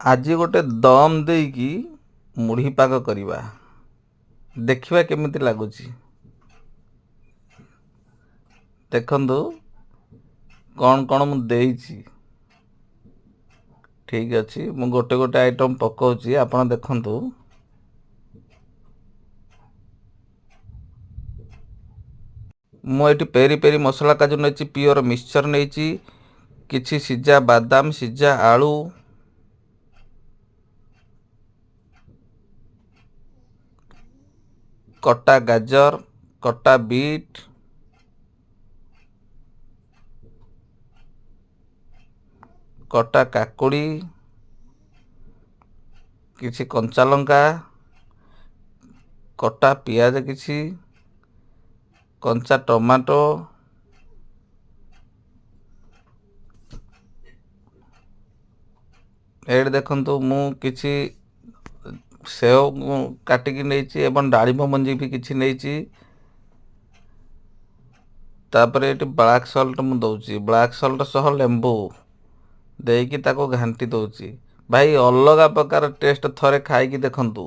ଆଜି ଗୋଟେ ଦମ୍ ଦେଇକି ମୁଢ଼ି ପାଗ କରିବା, ଦେଖିବା କେମିତି ଲାଗୁଛି। ଦେଖନ୍ତୁ କ'ଣ କ'ଣ ମୁଁ ଦେଇଛି। ଠିକ୍ ଅଛି, ମୁଁ ଗୋଟେ ଗୋଟେ ଆଇଟମ୍ ପକାଉଛି, ଆପଣ ଦେଖନ୍ତୁ। ମୁଁ ଏଠି ପେରି ପେରି ମସଲା କାଜୁ ନେଇଛି, ପିଓର ମିକ୍ସଚର୍ ନେଇଛି, କିଛି ସିଝା ବାଦାମ, ସିଝା ଆଳୁ, କଟା ଗାଜର, କଟା ବିଟ୍, କଟା କାକୁଡ଼ି, କିଛି କଞ୍ଚା ଲଙ୍କା, କଟା ପିଆଜ, କିଛି କଞ୍ଚା ଟମାଟୋ। ଏଇଠି ଦେଖନ୍ତୁ, ମୁଁ କିଛି ସେଓ କାଟିକି ନେଇଛି ଏବଂ ଡାଳିମ୍ବ ମଞ୍ଜି ବି କିଛି ନେଇଛି। ତାପରେ ଏଠି ବ୍ଲାକ୍ ସଲ୍ଟ ମୁଁ ଦେଉଛି। ବ୍ଲାକ୍ ସଲ୍ଟ ସହ ଲେମ୍ବୁ ଦେଇକି ତାକୁ ଘାଣ୍ଟି ଦେଉଛି। ଭାଇ, ଅଲଗା ପ୍ରକାର ଟେଷ୍ଟ, ଥରେ ଖାଇକି ଦେଖନ୍ତୁ।